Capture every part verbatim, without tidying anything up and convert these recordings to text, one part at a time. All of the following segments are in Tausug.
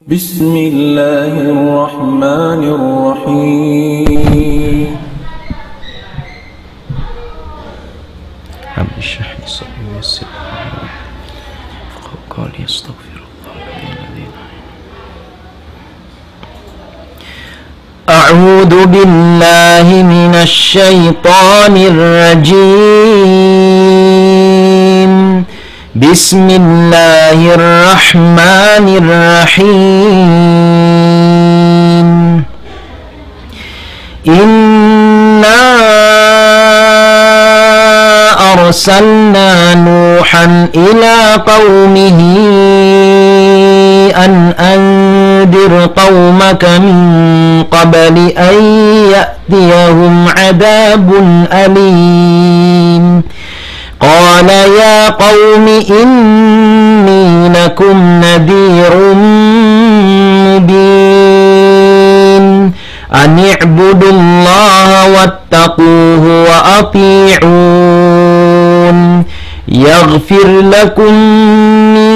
بسم الله الرحمن الرحيم. رب اشرح لي صدري ويسر لي أمري. قولي أستغفر الله العظيم. أعوذ بالله من الشيطان الرجيم. بسم الله الرحمن الرحيم. إنا أرسلنا نوحا إلى قومه أن أنذر قومك من قبل أن يأتيهم عذاب أليم. قال يا قوم إني لكم نذير مبين. أن اعبدوا الله واتقوه وأطيعون. يغفر لكم من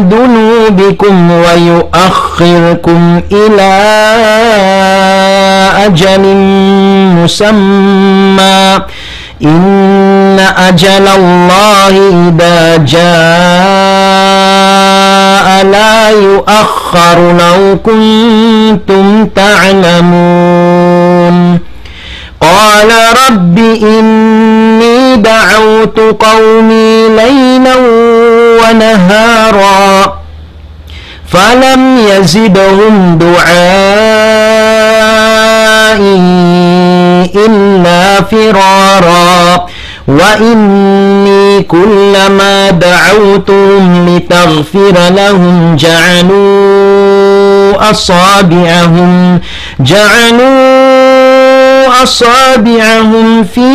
ذنوبكم ويؤخركم إلى أجل مسمى. إن أجل الله إذا جاء لا يؤخر لو كنتم تعلمون. قال رب إني دعوت قومي ليلا ونهارا فلم يزدهم دعائي إلا فرارا. وإني كلما دعوتهم لتغفر لهم جعلوا أصابعهم جعلوا أصابعهم في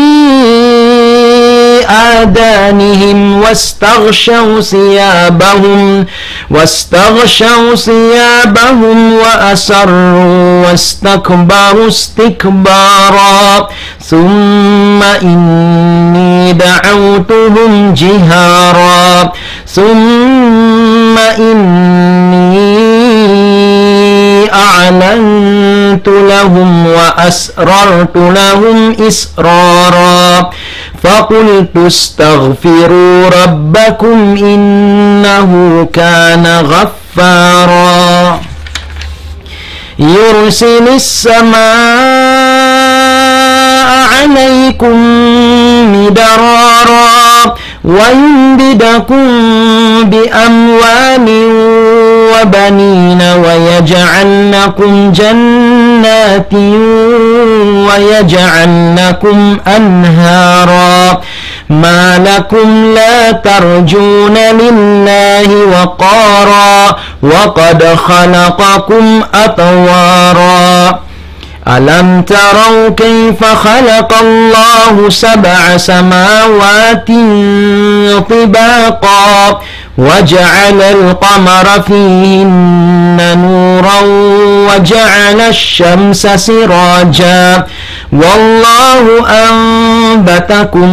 آذانهم واستغشوا ثيابهم واستغشوا ثيابهم وأصروا واستكبروا استكبارا. ثم إني دعوتهم جهارا ثم إني أعلنت لهم وأسررت لهم إسرارا فقلت استغفروا ربكم إنه كان غفارا. يرسل السماء عليكم مدرارا ويمددكم بأموال وبنين ويجعل لكم جنات ويجعل لكم أنهارا. ما لكم لا ترجون لله وقارا وقد خلقكم أطوارا. ألم تروا كيف خلق الله سبع سماوات طباقا وجعل القمر فيهن نورا وجعل الشمس سراجا والله أنبتكم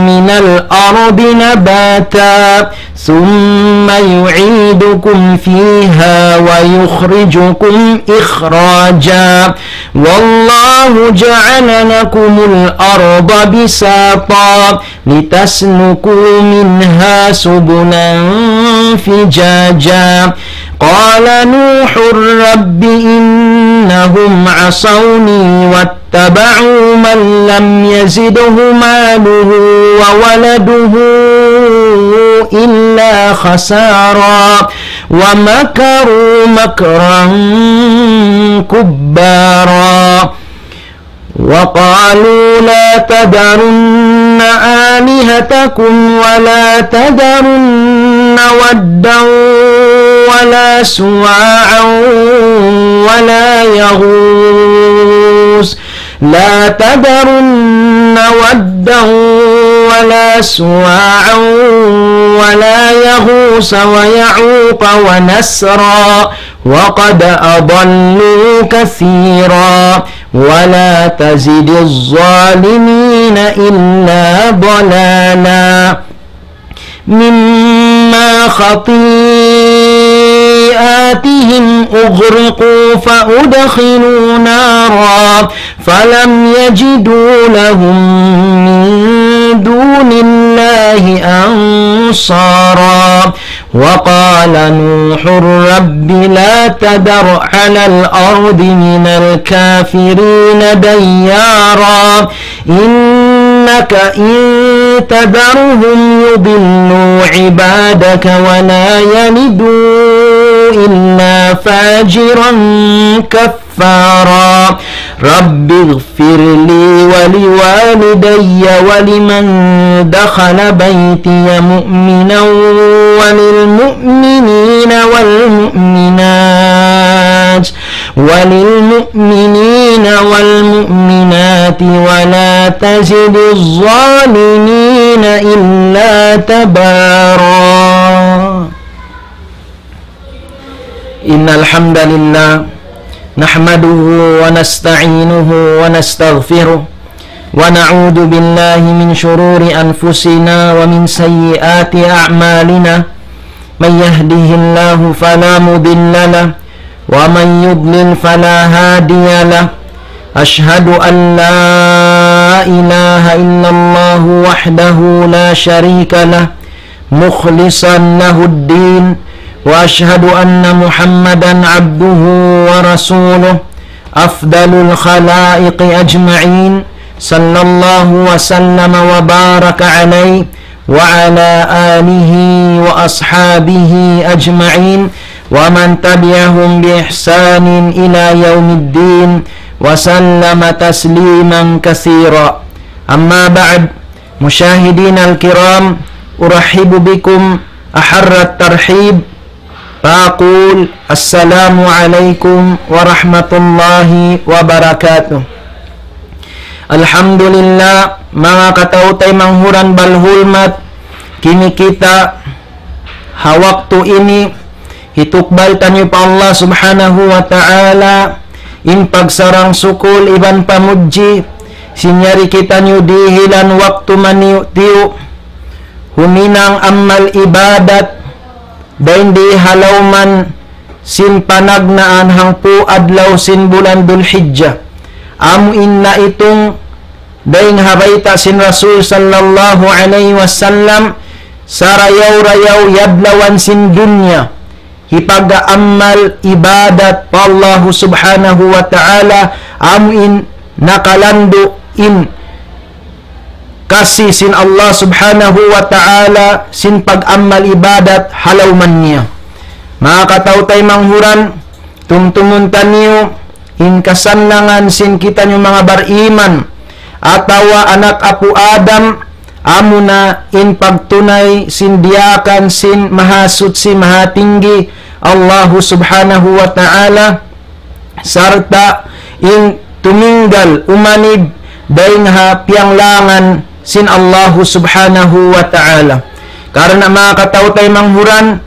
من الأرض نباتا ثم يعيدكم فيها ويخرجكم إخراجا والله جعل لكم الأرض بساطا لتسلكوا منها سبلا فجاجا. قال نوح رب إنهم عصوني واتبعوا من لم يزده ماله وولده إلا خسارا ومكروا مكرا كبارا. وقالوا لا تذرن آلهتكم ولا تذرن ودا ولا سواعا ولا يغوث لا تذرن ودا ولا سواعا ولا يغوث ويعوق ونسرا وقد أضلوا كثيرا ولا تزد الظالمين إلا ضلالا مما خطيئاتهم سيئاتهم أغرقوا فأدخلوا نارا فلم يجدوا لهم من دون الله أنصارا. وقال نوح رب لا تذر على الأرض من الكافرين ديارا إنك إن تذرهم يضلوا عبادك ولا يلدوا إلا فاجرا كفارا. رب اغفر لي ولوالدي ولمن دخل بيتي مؤمنا وللمؤمنين والمؤمنات وللمؤمنين والمؤمنات ولا تزد الظالمين إلا تبارا. إن الحمد لله نحمده ونستعينه ونستغفره ونعوذ بالله من شرور أنفسنا ومن سيئات أعمالنا. من يهده الله فلا مضل له ومن يضلل فلا هادي له. أشهد أن لا إله إلا الله وحده لا شريك له مخلصا له الدين، وأشهد أن محمدا عبده ورسوله أفضل الخلائق أجمعين، صلى الله وسلم وبارك عليه وعلى آله وأصحابه أجمعين ومن تبعهم بإحسان إلى يوم الدين وسلم تسليما كثيرا. أما بعد، مشاهدينا الكرام، أرحب بكم أحر الترحيب فأقول السلام عليكم ورحمة الله وبركاته. Alhamdulillah, manga kataw-taymanghuran balhulmat, kimita' ha waktu ini, hitukbal taniyu pa Allah Subhanahu wa Ta'ala in pagsarang sukul iban pamudji, sin yari kitaniyu dihilan waktu maniyu'-tiyu', huminang amal ibadat, dayn di ha lawm sin panagnaan hangpu' adlaw sin bulan Dhul Hijjah. Amu in naitung dayn ha bayta' sin Rasul sallallahu alayhi wasallam, sarayaw-rayaw yadlawan sin dunya hipag-amal ibadat pa Allahu Subhanahu wa Ta'ala, amu in nakalandu' in kasi sin Allah Subhanahu wa Ta'ala sin pag-amal ibadat ha lawm niya. Manga kataw-taymanghuran, tumtumun taniyu in kasannangan sin kitaniyu manga bariman atawa anak apu' Adam, amuna in pagtunay sin diyaak sin Mahasuchi Mahatinggi Allahu Subhanahu wa Ta'ala, sarta' in tuminggal umanib dayn ha piyanglangan sin Allahu Subhanahu wa Ta'ala. Karna' manga kataw-taymanghuran,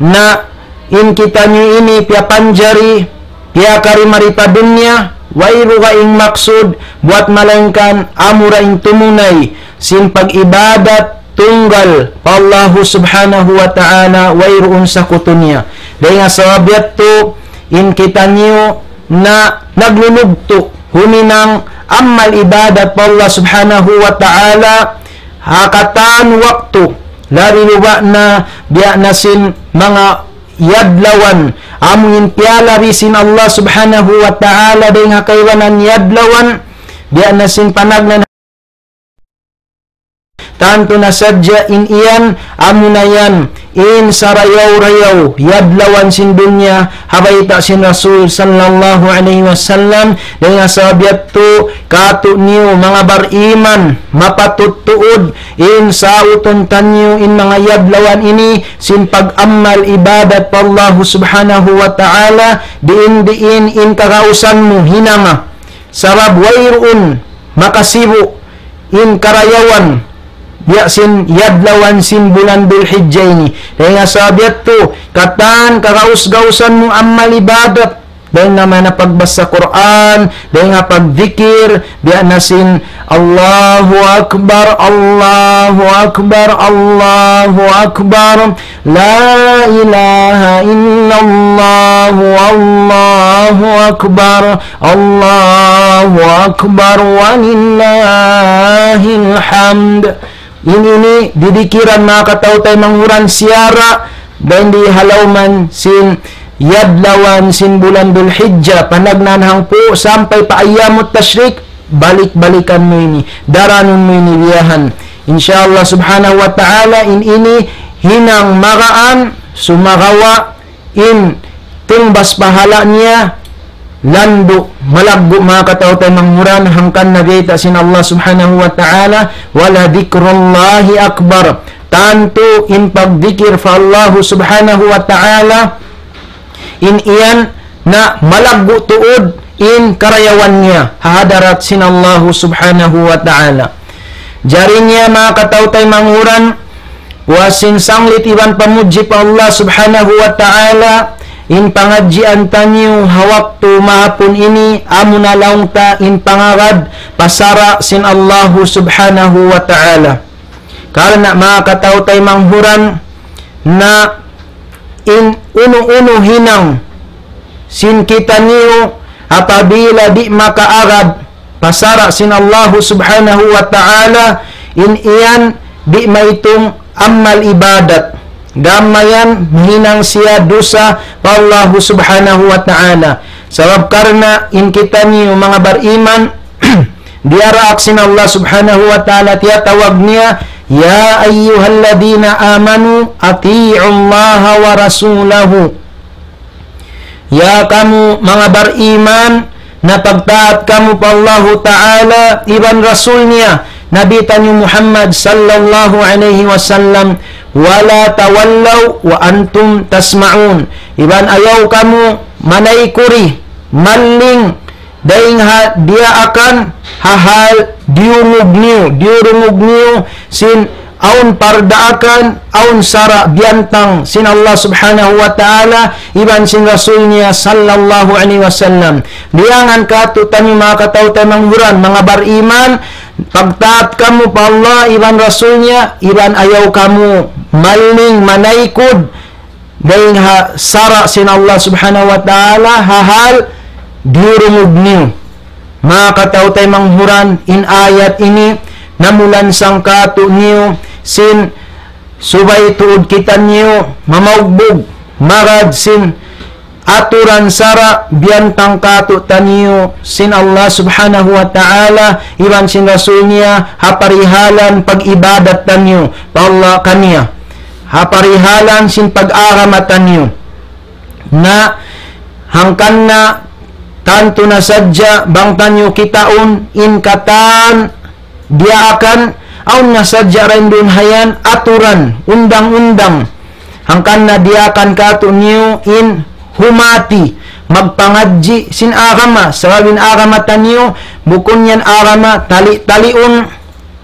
na in kitaniyu ini piyapanjari, piyakari mari pa dunya, wayruun in maksud buat malaingkan amura in tumunay sin pag-ibadat tunggal pa Allahu Subhanahu wa Ta'ala, wayruun sakutu niya. Dayn ha sabab yadtu, in kitaniyu na naglulugtu' huminang amal ibadat pa Allah Subhanahu wa Ta'ala ha katan waktu, labi-labi na biya' na sin manga yadlawan amu in piyalabi sin Allah Subhanahu wa Ta'ala dayn ha kaibanan yadlawan, biya' na sin panagnaan. Tantu na sadja in yan, amuna yan in sarayaw-rayaw yadlawan sin dunya, ha bayta' sin Rasul sallallahu alayhi wasallam. Dayn ha sabab yadtu, katu'niyu manga bariman, mapatut tuud in sautun taniyu in manga yadlawan ini sin pag-amal ibadat pa Allahu Subhanahu wa Ta'ala, diin-diin in kagausan mu hinanga. Sabab wayruun makasibu' in karayawan biya' sin yadlawan sin bulan Dhul Hijjah ini. Dayn ha sabab yadtu, katan kagaus-gausan mu amal ibadat, dayn ha manga pagbasa Qur'an, dayn ha pagdikir, biya' na sin Allahu Akbar, Allahu Akbar, Allahu Akbar, La ilaha illallah, Allahu Akbar, Allahu Akbar, walillahil hamd. In ini didikiran manga kataw-taymanghuran siyara' dayn di ha lawm sin yadlawan sin bulan Dhul Hijjah, panagnaan hangpu' sampay pa ayyamut tashrik, balik-balikan mu ini, daranun mu ini biyahan. Insya Allah subhanahu wa ta'ala, in ini hinang magaan, sumagawa' in tungbas pahala' niya, landu', malaggu' manga kataw-taymanghuran, hangkan na biyayta' sin Allah subhanahu wa ta'ala, "Wala dhikrullahi akbar." Tantu in pagdikir pa Allah subhanahu wa ta'ala, in iyan na malaggu' tuud in karayawan niya ha hadarat sin Allah subhanahu wa ta'ala. Jari niya manga kataw-taymanghuran, puas sin sanglit iban pamudji pa Allah subhanahu wa ta'ala, in pangadjian taniyu ha waktu mahapun ini, amuna laung ta in pangagad pa sara' sin Allah subhanahu wa ta'ala. Karna' manga kataw-taymanghuran, na in unu-unu hinang sin kitaniyu apabila di' makaagad pa sara' sin Allahu subhanahu wa ta'ala, in iyan di' maitung amal ibadat. Gam mayan mahinang siya dusa pa Allahu subhanahu wa ta'ala. Sabab karna' in kitaniyu manga bariman, diyaraak sin Allah subhanahu wa ta'ala tiyatawag niya, "Ya ayyuhalladhina amanu ati'ullaha wa rasulahu." Ya kamu manga bariman, na pagtaat kamu pa Allahu Ta'ala iban Rasul niya, Nabi taniyu Muhammad sallallahu alayhi wasallam, "Wala tawallaw wa antum tasma'un." Iban ayaw kamu manaykuri, malling, dayn ha diyaakan ha hal diyungug niyu, diyurungug niyu sin awn pardaakan, awn sara' biyantang sin Allah subhanahu wa ta'ala, iban sin Rasul niya sallallahu alayhi wasallam. Biyangan katu'taniyu manga kataw-taymanghuran, manga bariman, pagtaat kamu pa Allah iban Rasul niya, iban ayaw kamu malling manaykud dayn ha sara' sin Allah subhanahu wa ta'ala, ha hal diyurungug niyu. Manga kataw-taymanghuran, in ayat ini namulansang katu'niyu sin subay tuud kitaniyu mamaugbug magad sin aturan sara' biyantang katu'taniyu sin Allah subhanahu wa ta'ala iban sin Rasul niya ha parihalan pag-ibadat taniyu pa Allah kaniya, ha parihalan sin pag-agama taniyu. Na hangkan na tantu na sadja bang taniyu kitaun in katan diyaakan, awn na sadja dayn duun ha yan aturan, undang-undang. Hangkan na diyaakan katu'niyu in humati, magpangadji' sin agama, sabab in agama taniyu, bukun yan agama tali-taliun,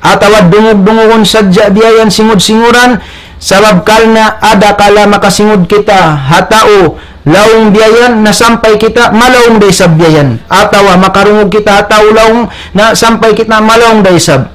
atawa dungug-dungugun sadja biya' yan, singud-singuran, sabab karna' adakala makasingud kita ha tau laung biya' yan, na sampay kita malaung da isab biya' yan. Atawa makarungug kita ha tau laung, na sampay kita malaung da isab.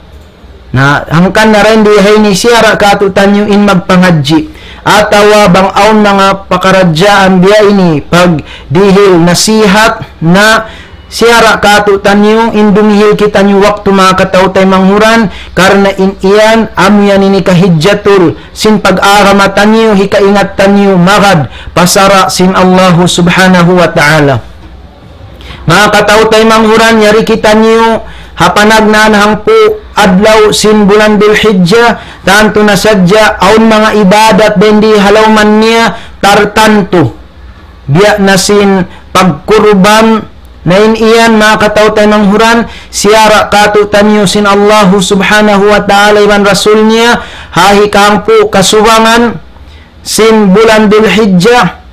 Na hangkan na dayn di ha ini siyara' katu'taniyu in magpangadji'. Atawa bang awn manga pakaradjaan biya' ini, pagdihil, nasihat, na siyara' katu'taniyu in dumihil kitaniyu waktu manga kataw-taymanghuran, karna' in iyan amu yan ini kahidjatul sin pag-agama taniyu, hikaingat taniyu magad pa sara' sin Allahu subhanahu wa ta'ala. Manga kataw-taymanghuran, yari kitaniyu ha panagnaan hangpu' adlaw sin bulan Dhul Hijjah, tantu na sadja awn manga ibadat dayn di ha lawman niya tartantu. Biya' na sin pagkurban, na in iyan manga kataw-taymanghuran, siyara' katu'taniyu sin Allahu subhanahu wa ta'ala iban Rasul niya, ha hikahangpu' kasubangan sin bulan Dhul Hijjah,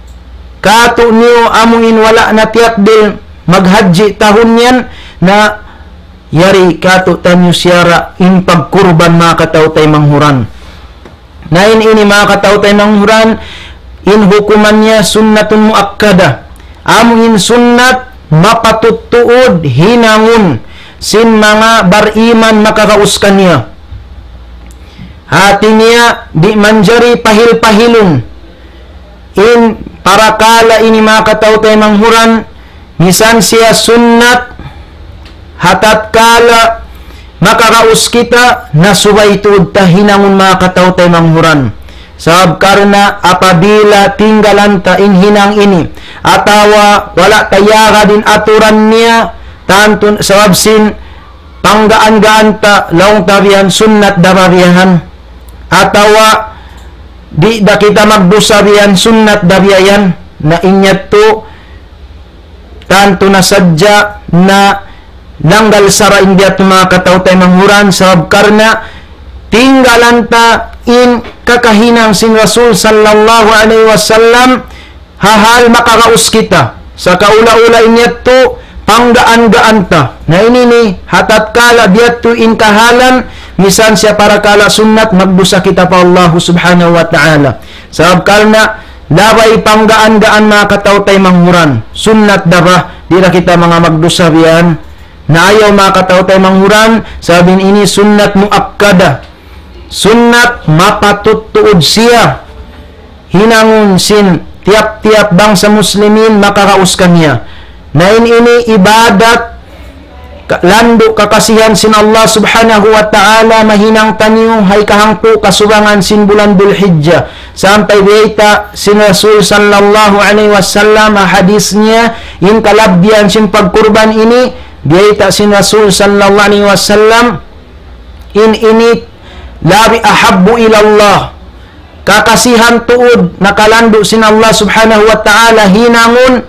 katu'niyu amu in wala' na tiyakdil maghajji tahun yan, na yari katu'taniyu siyara' in pagkurban manga kataw-taymanghuran. Na in ini manga kataw-taymanghuran, in hukuman niya sunnatun muakkada. Amu in sunnat mapatuttuud hinangun sin manga bariman makaraus kaniya. Hati niya di' manjari pahil-pahilun in parakala' ini manga kataw-taymanghuran, misan siya sunnat, ha tatkala makaraus kita, na subay tuud ta hinangun manga kataw-taymanghuran. Sabab karna' apabila tinggalan ta in hinang ini, atawa wala' ta iyagad in aturan niya, tantu sabab sin panggaan-gaan ta, laung ta biya' yan sunnat da ba biya' yan, atawa di' da kita magdusa biya' yan sunnat da biya' yan, na in yadtu tantu na sadja na langgal sara' in biya' yadtu manga kataw-taymanghuran, sabab karna' tinggalan ta in kakahinang sin Rasul sallallahu alayhi wasallam, ha hal makaraus kita. Sa' kaula-ula in yadtu panggaan-gaan ta. Na ini ini, ha tatkala biya' yadtu in kahalan, misan siya parakala' sunnat, magdusa kita pa Allah subhanahu wa ta'ala. Sabab karna' labay panggaan-gaan manga kataw-taymanghuran. Sunnat da ba, di' da kita manga magdusa biya' yan. Na ayaw manga kataw-taymanghuran, sabab in ini sunnat muakkada. Sunnat mapatuttuud siya hinangun sin tiyap-tiyap bangsa muslimin makaraus kaniya. Na in ini ibadat ka-, landu' kakasihan sin Allah subhanahu wa ta'ala, mahinang taniyu ha hikahangpu' kasubangan sin bulan Dhul Hijjah. Sampay biyayta' sin Rasul sallallahu alayhi wasallam, ha hadis niya, in kalabbihan sin pagkurban ini, biyayta' sin Rasul sallallahu alayhi wasallam, in ini labi ahabbu ilallah, kakasihan tuud nakalandu' sin Allah subhanahu wa ta'ala hinangun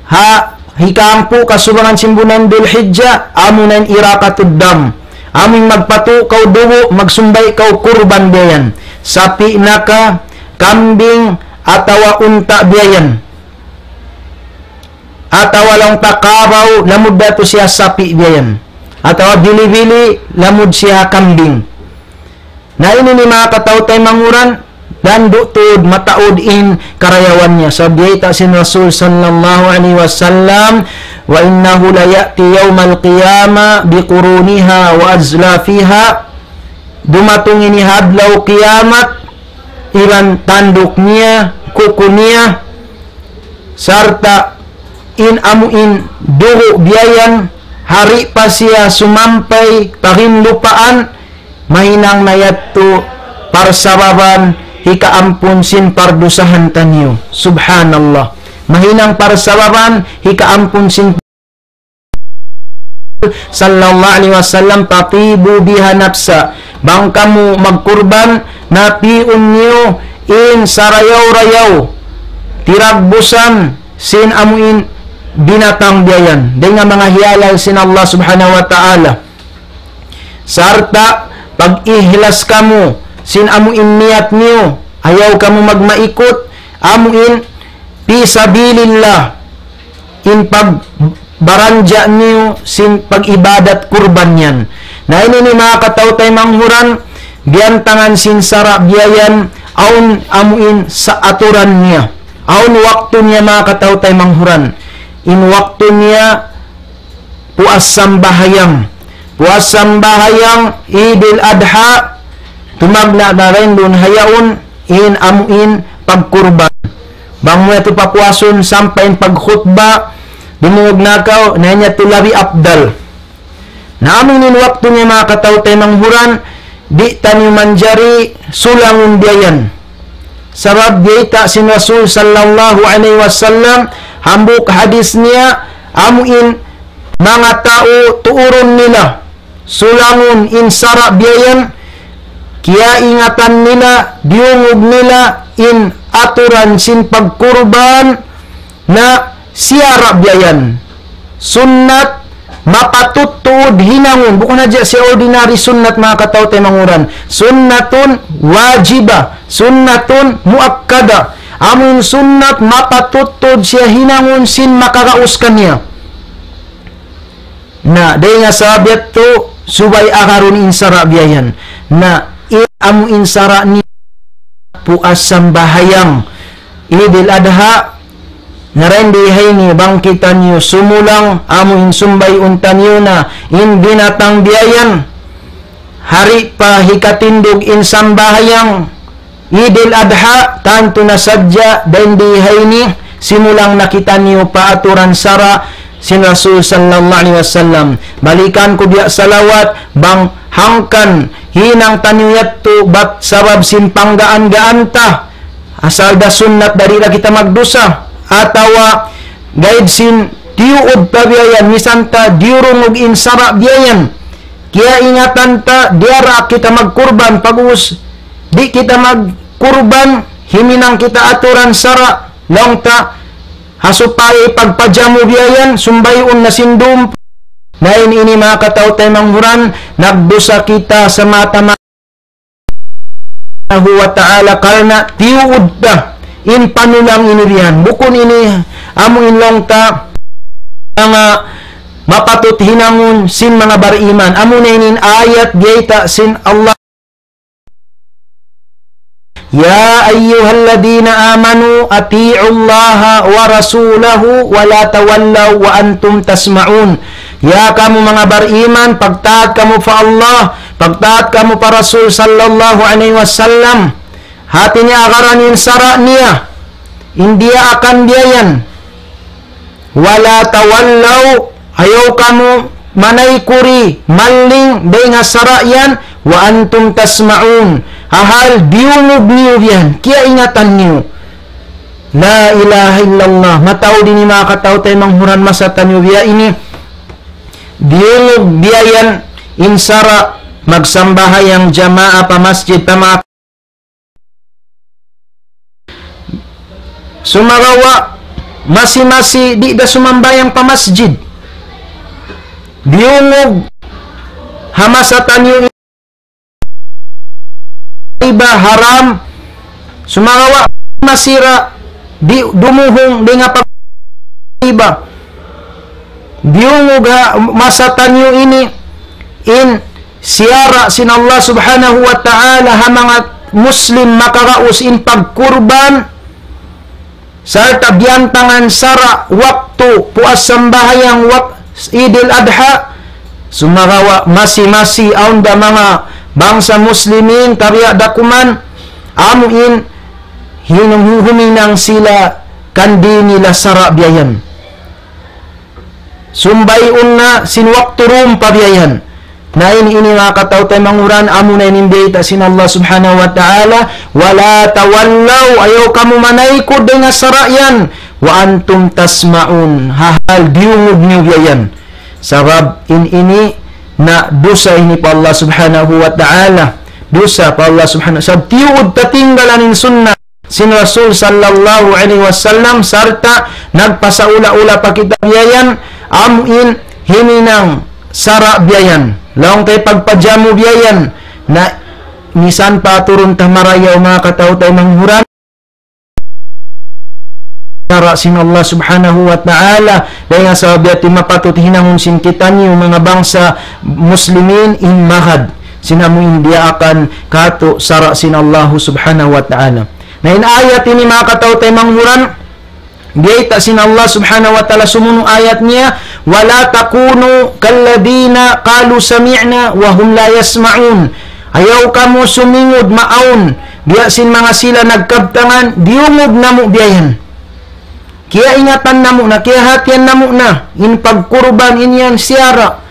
ha hikahangpu' kasubangan sin bulan Dhul Hijjah, amuna in iraqatud dam. Amu in magpatu' kaw dugu', magsumbay' kaw kurban biya' yan. Sapi' na ka, kambing, atawa unta' biya' yan. Atawa laung ta kabaw, lamud da tu siya sapi' biya' yan. Atawa bili-bili, lamud siya kambing. Na ini ini manga kataw-taymanghuran, landu' tuud mataud in karayawan niya. Sabab biyayta' sin Rasul sallallahu alayhi wasallam, وإنه ليأتي يوم القيامة بقرونها وأزلافها. Dumatung ini ha adlaw kiyamat, iban tanduk niya, kuku niya, sarta' in amu in dugu' biya' yan, di' pa siya sumampay pa lupaan, mahinang na yadtu parsababan hikaampun sin pardusahan taniyu. Subhanallah. Mahinang parsababan hikaampun sin sallallahu alayhi wasallam, فطيبوا بها نفسا. Bang kamu magkurban, na pi'un niyu in sarayaw-rayaw, tiragbusan sin amu in binatang biya' yan, dayn ha manga hiyalal sin Allah subhanahu wa ta'ala. Sarta' pag-ihlas kamu sin amu in niyat niyu, ayaw kamu magmaikut, amu in fi sabilillah, in pagbaranja' niyu sin pag-ibadat kurban yan. Na ini ini manga kataw-taymanghuran, biyantangan sin sara' biya' yan, awn amu in sa aturan niya. Awn waktu niya manga kataw-taymanghuran. In waktu niya puas sambahayang. Puas sambahayang Idil Adha, tumagna' na dayn duun ha yaun in amu in pagkurban. Bang mu yadtu papuasun sampay in pagkhutba, dumungug na kaw, na in yadtu labi afdal. Na amu in waktu niya manga kataw-taymanghuran, di' taniyu manjari sulangun biya' yan. Sabab biyayta' sin Rasul sallallahu alayhi wasallam, hambuuk hadis niya, amu in manga tau tuurun nila, sulangun in sara' biya' yan, kiyaingatan nila, diyungug nila in aturan sin pagkurban, na siyara' biya' yan. Sunnat mapatut tuud hinangun. Bukun hadja siya ordinary sunnat manga kataw-taymanghuran. Sunnatun wajibah. Sunnatun muakkada. Amun sunnat mapatut tuud siya hinangun sin makaraus kaniya. Na, dayn ha sabab yadtu, subay agarun in sara' biya' yan. Na, in amu in sara' niya puas sambahayang Idil Adha, Na dayn di ha ini bang kitaniyu sumulang, amu in sumbay'un taniyu na in binatang biya' yan, ha di' pa hikatindug in sambahayang Idil Adha, tantu na sadja dayn di ha ini simulang na kitaniyu pa aturan sara' sin Rasul sallallahu alayhi wasallam. Balikan ku biya' salawat, bang hangkan hinang taniyu yadtu bat sabab sin panggaan-gaan ta, asal da sunnat, da di' da kita magdusa, atawa gaid sin tiyuud pa biya' yan, misan ta diyurungug in sara' biya' yan. Kiyaingatan ta, diyara kita magkurban, pag-ubus di' kita magkurban, himinang kita aturan sara', laung ta, ha supaya pagpajamu biya' yan, sumbay'un na sin dum. Na in ini manga kataw-taymanghuran, nagdusa kita sa mata Subhanahu wa Ta'ala karna' tiyuud ta in panulang ini biya' yan. Bukun ini amu in laung ta manga mapatut hinangun sin manga bariman. Amu na ini in ayat biyayta' sin Allah. يا أيها الذين آمنوا أطيعوا الله ورسوله ولا تولوا وأنتم تسمعون. Ya kamu manga bariman, pagtaat kamu pa Allah, pagtaat kamu pa Rasul sallallahu alayhi wasallam. Hati niya agaran in sara' niya, in diyaakan biya' yan. ولا تولوا, ayaw kamu manaykuri, malling, dayn ha sara' yan, وأنتم تسمعون, ha hal diyungug niyu biya' yan, kiyaingatan niyu. La ilaha illallah, mataud ini manga kataw-taymanghuran masa taniyu biya' ini, diyungug biya' yan, in sara' magsambahayang jamaa pa masjid, pa manga Sumagawa', masi-masi di' da sumambahayang pa masjid. Diyungug ha masa taniyu iba haram. Sumagawa' masi ra di' dumuhung dayn ha pag-, iba. Diyungug ha masa taniyu ini in siyara' sin Allah Subhanahu wa Ta'ala ha manga Muslim makaraus in pagkurban, sarta' biyantangan sara' waktu puas sambahayang wak-, Idil Adha, sumagawa' masi-masi awn da manga bangsa Muslimin, tabiya' da kuman, amu in hinum-, huminang sila kan di' nila sara' biya' yan. Sumbay'un na sin waktu dum pa biya' yan. Na in ini manga kataw-taymanghuran, amu na in biyayta' sin Allah Subhanahu wa Ta'ala, ولا تولوا, ayaw kamu manaykud dayn ha sara' yan, وأنتم تسمعون, ha hal diyungug niyu biya' yan. Sabab in ini na dusa ini pa Allah Subhanahu wa Ta'ala. Dusa pa Allah Subhanahu, sabab tiyuud ta tinggalan in sunnat sin Rasul sallallahu alayhi wasallam, sarta' nagpasaula-ula pa kita biya' yan, amu in himinang sara' biya' yan. Laung ta pagpajamu biya' yan, na misan pa turun ta marayaw manga kataw-taymanghuran, sara' sin Allah Subhanahu wa Ta'ala, dayn ha sabab yadtu mapatut hinangun sin kitaniyu manga bangsa Muslimin in magad sin amu in diyaakan katu' sara' sin Allah Subhanahu wa Ta'ala. Na in ayat ini manga kataw-taymanghuran, biyayta' sin Allah Subhanahu wa Ta'ala sumunu ayat niya, ولا تكونوا كالذين قالوا سمعنا وهم لا يسمعون. Ayaw kamu sumingud maawn biya' sin manga sila nagkabtangan, diyungug namu' biya' yan. Kiyaingatan namu' na, kiyahatihan namu' na in pagkurban, in yan siyara'.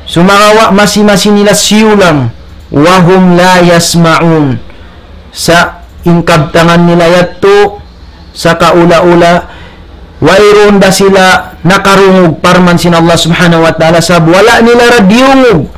Sumagawa' masi-masi nila siyulang, وهم لا يسمعون. Sa' in kabtangan nila yadtu, sa' kaula-ula, wayruun da sila nakarungug parman sin Allah Subhanahu wa Ta'ala, sabab wala' nila ra diyungug,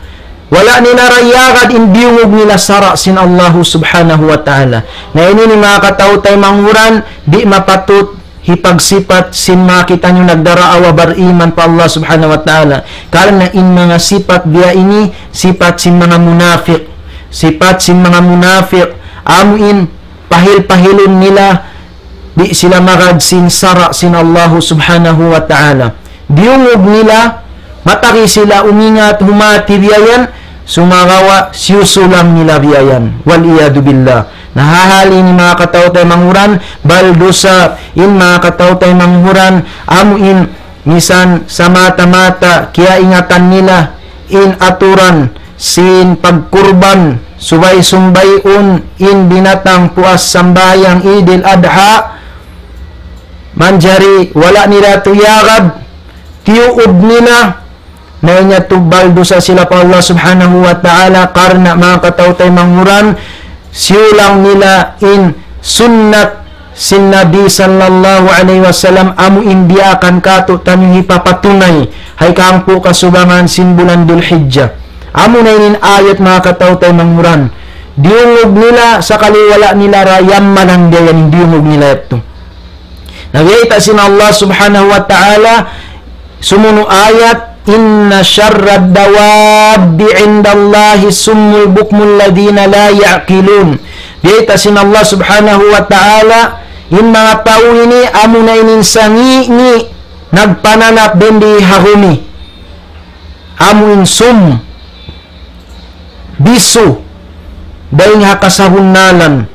wala' nila ra iyagad in diyungug nila sara' sin Allah Subhanahu wa Ta'ala. Na ini ini manga kataw-taymanghuran, di' mapatut hipagsipat sin manga kitaniyu nagdaraawa bariman pa Allah Subhanahu wa Ta'ala. Karna' in manga sipat biya' ini, sipat sin manga munafik. Sipat sin manga munafik, amu in pahil-pahilun nila, di' sila magad sin sara' sin Allah Subhanahu wa Ta'ala. Diyungug nila, matari sila umingat, humati biya' yan, sumagawa' siyusulang nila biya' yan. Wal iyadhu billah. Na ha hal ini manga kataw-taymanghuran, baldusa in manga kataw-taymanghuran, amu in misan samata-mata kiyaingatan nila in aturan sin pagkurban, subay sumbayun in binatang puas sambahayang Idil Adha, manjari wala' nila tu iyagad, tiyuud nila, na in yadtu baldusa sila pa Allah Subhanahu wa Ta'ala, karna' manga kataw-taymanghuran, siyulang nila in sunnat sin Nabi sallallahu alayhi wasallam, amu in diyaakan kātu'niyu hipapatunay ha ikahangpu' kasubangan sin bulan Dhul Hijjah. Amu na ini in ayat, manga kataw-taymanghuran. Diyungug nila sakali wala' nila ra yammalan, biya' yan in diyungug nila yadtu. Na biyayta' sin Allah Subhanahu wa Ta'ala, sumunu' ayat, إن شر الدواب عند الله الصم البكم الذين لا يعقلون. Biyayta' sin Allah Subhanahu wa Ta'ala, in manga tau ini amu na in sangi'-ngi' nagpananap dindi ha bumi. Amu in sum, bisu, dayn ha kasabunnalan.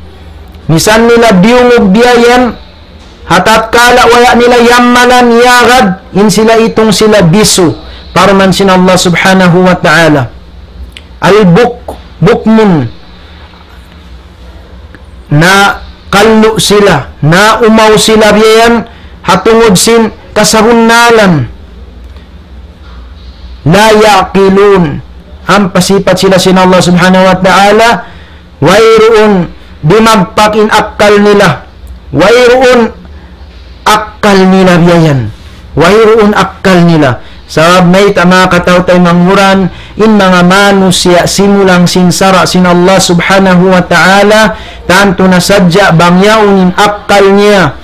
Misan nila diyungug biya' yan, ha tatkala wala' nila yammalan iyagad, in sila itung sila bisu. Parman sin Allah Subhanahu wa Ta'ala. Al-buk-, bukmun, na kallu' sila, na umaw sila biya' yan, ha tungud sin kasabunnalan. لا يعقلون. Ampa sipat sila sin Allah Subhanahu wa Ta'ala, wayruun dimagpak in akkal nila. Wayruun akkal nila biya' yan. Wayruun akkal nila. Sabab mayta', manga kataw-taymanghuran, in manga manusiya' simulang sin sara' sin Allah Subhanahu wa Ta'ala, tantu na sadja bang yaun in akkal niya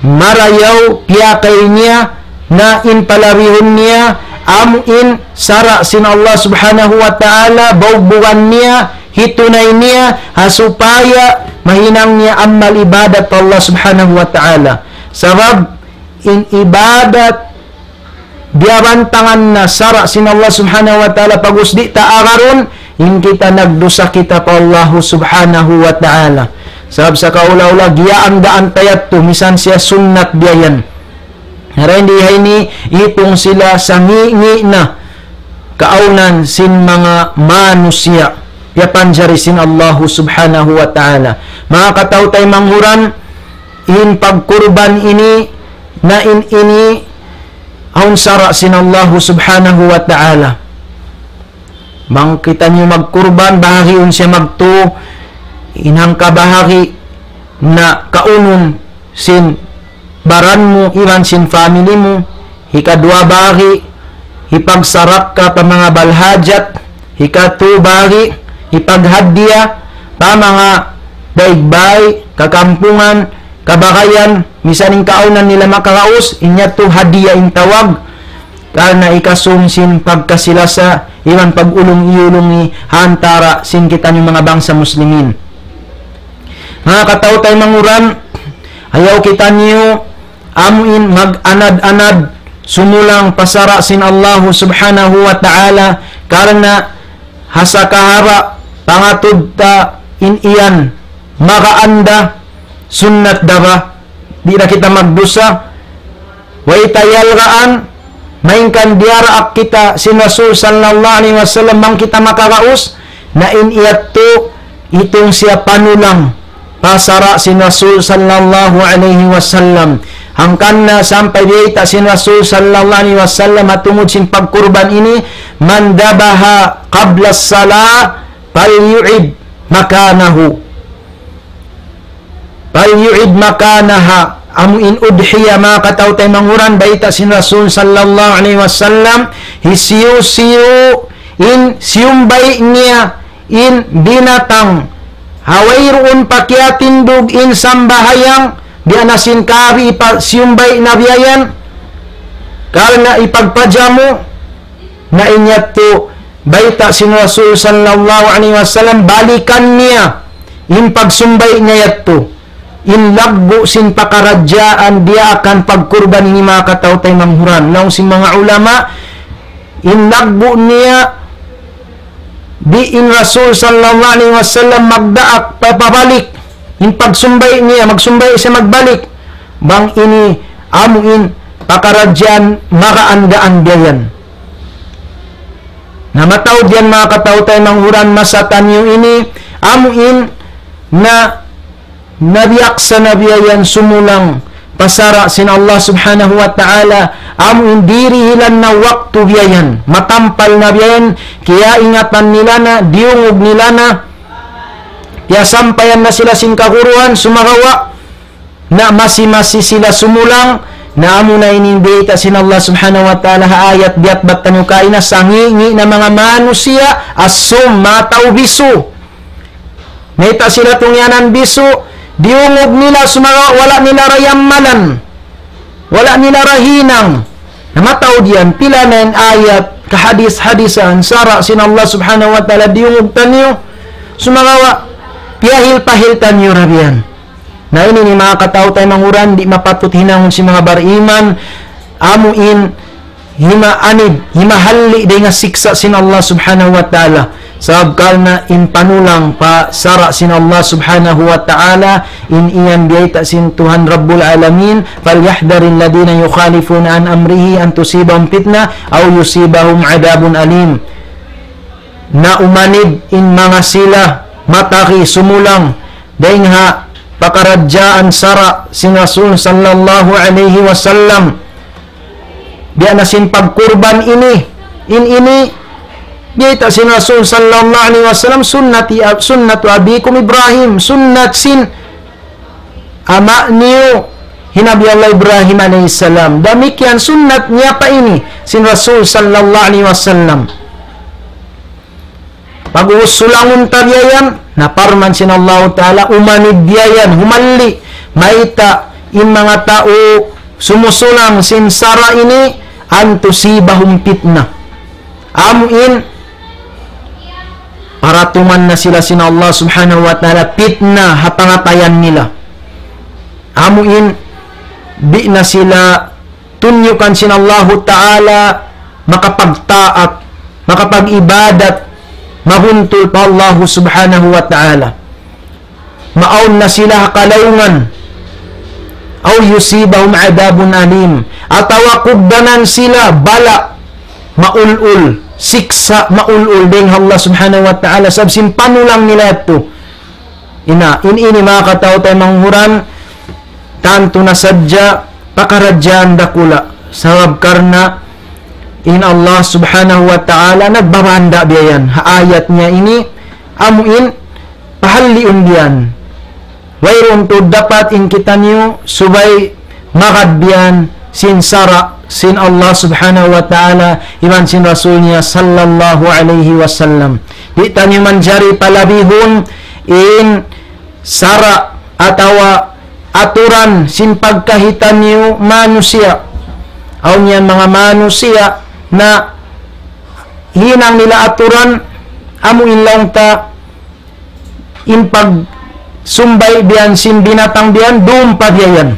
marayaw, piyakay niya na in palabihun niya, amu in sara' sin Allah Subhanahu wa Ta'ala, baugbugan niya, hitunay niya, ha supaya mahinang niya amal ibadat pa Allah Subhanahu wa Ta'ala. Sabab in ibadat biyabantangan na sara' sin Allah Subhanahu wa Ta'ala, pag'ubus di' ta agarun, in kita nagdusa kita pa Allah Subhanahu wa Ta'ala. Sabab sakaula-ula, giyaanggaan ta yadtu, misan siya sunnat biya' yan. Harain di ha ini, itung sila sangi'-ngi' na kaawnan sin manga manusiya', piyapanjari sin Allah Subhanahu wa Ta'ala. Manga kataw-taymanghuran, in pagkurban ini, na in ini, awn sara' sin Allah Subhanahu wa Ta'ala. Bang kitaniyu magkurban, bahagiun siya magtū, in hangka bahagi na kaunun sin baran mu, iban sin family mu, hikaduwa bahagi, hipagsarakka pa manga balhajat, hikatū bahagi, hipaghadiya pa manga daig-bay, kakampungan, kabagayan, misan in kaawnan nila makaraus, in yadtu hadiya in tawag, karna' ikasūng sin pagkasi-lasa, iban pag-ulung-iyulungi, ha antara' sin kitaniyu manga bangsa Muslimin. Manga kataw-taymanghuran, ayaw kitaniyu amuin mag-anad-anad sumulang pa sara' sin Allahu Subhanahu wa Ta'ala, karna' ha sakahaba' pangatud ta in iyan, magaan da, sunnat da ba, di' da kita magdusa, way ta iyalgaan, malayngkan diyaraak kita sin Rasul sallallahu alayhi wasallam bang kita makaraus, na in yadtu itung siya panulang pa sara' sin Rasul sallallahu alayhi wasallam. Hangkan na sampay biyayta' sin Rasul sallallahu alayhi wasallam ha tungud sin pagkurban ini, من ذبح قبل الصلاة فليعد مكانه. فليعد مكانها. Amu in udhiya, manga kataw-taymanghuran, bayta' sin Rasul sallallahu alayhi wasallam, hisiyu-siyu in siyumbay niya in binatang ha wayruun pa kiyatindug in sambahayang, biya' na sin kabi ipa-, siyumbay na biya' yan, karna' ipagpajamu, na in yadtu, bayta' sin Rasul sallallahu alayhi wasallam, balikan niya in pagsumbay niya yadtu. In laggu' sin pakaradjaan diyaakan pagkurban ini, manga kataw-taymanghuran. Laung sin manga ulama, in laggu' niya Di' in Rasul sallallahu alayhi wasallam magdaak pa-, pabalik. In pagsumbay' niya, magsumbay' siya magbalik. Bang ini amu in pakaradjaan magaan-gaan biya' yan. Na mataud yan manga kataw-taymanghuran, masa taniyu ini, amu in na nabiyaksa na biya' yan sumulang pa sara' sin Allah Subhanahu wa Ta'ala, amu in dirihilan na waktu biya' yan, matampal na biya' yan, kiyaingatan nila na, diyungug nila na, kiyasampayan na sila sin kaguruhan, sumagawa' na masi-masi sila sumulang, na amu na ini in biyayta' sin Allah Subhanahu wa Ta'ala ha ayat biyatbat taniyu kaina, sangi'-ngi' na manga manusiya', as-sum, manga tau bisu. Mayta' sila tungyanan bisu, diyungug nila sumagawa' wala' nila ra yammalan, wala' nila ra hinang. Na mataud yan, pila na in ayat, kahadis-hadisan, sara' sin Allah Subhanahu wa Ta'ala, diyungug taniyu, sumagawa', piyahil-pahil taniyu ra biya' yan. Na ini ini manga kataw-taymanghuran, di' mapatut hinangun sin manga bariman, amu in himaanid, himahalli' dayn ha siksa' sin Allah Subhanahu wa Ta'ala. Sabab karna' in panulang pa sara' sin Allah Subhanahu wa Ta'ala, in iyan biyayta' sin Tuhan Rabbul Alamin, فليحذر الذين يخالفون عن أمره أن تصيبهم فتنة أو يصيبهم عذاب أليم. Na umanid in manga sila matagi sumulang dayn ha pakaradjaan sara' sin Rasul sallallahu alayhi wasallam. Biya' na sin pagkurban ini, in ini, biyayta' sin Rasul sallallahu alayhi wasallam, sunnati, sunnatu abikum Ibrahim, sunnat sin ama' niyu hi Nabi Allah Ibrahim alayhi salam. Damikkiyan sunnat niya pa ini, sin Rasul sallallahu alayhi wasallam. Pag'ubus sulangun ta biya' yan, na parman sin Allahu Ta'ala, umanid biya' yan, humalli', mayta' in manga tau sumusulang sin sara' ini, أن تصيبهم فتنة. Amu in, paratungan na sila sin Allah Subhanahu wa Ta'ala, pitna ha pangatayan nila. Amu in, di' na sila tunyukan sin Allahu Ta'ala makapagtaat, makapag-ibadat, mabuntul pa Allahu Subhanahu wa Ta'ala. Maawn na sila ha kalaungan. أو يصيبهم عذاب أليم. Atawa kugdanan sila bala' maul-ul, siksa' maul-ul dayn ha Allah Subhanahu wa Ta'ala, sabab sin panulang nila yadtu. Ina, in ini manga kataw-taymanghuran, tantu na sadja pakaradjaan dakula'. Sabab karna' in Allah Subhanahu wa Ta'ala nagbabanda' biya' yan ha ayat niya ini, amu in pahalliun biya' yan. Wayruun tuud dapat in kitaniyu subay magad biya' yan sin sara' sin Allah Subhanahu wa Ta'ala iban sin Rasul niya sallallahu alayhi wasallam. Di' taniyu manjari palabihun in sara' atawa aturan sin pagkahi taniyu manusiya'. Awn yan manga manusiya' na hinang nila aturan, amu in laung ta in pagsumbay' biya' yan sin binatang biya' yan, dum pa biya' yan.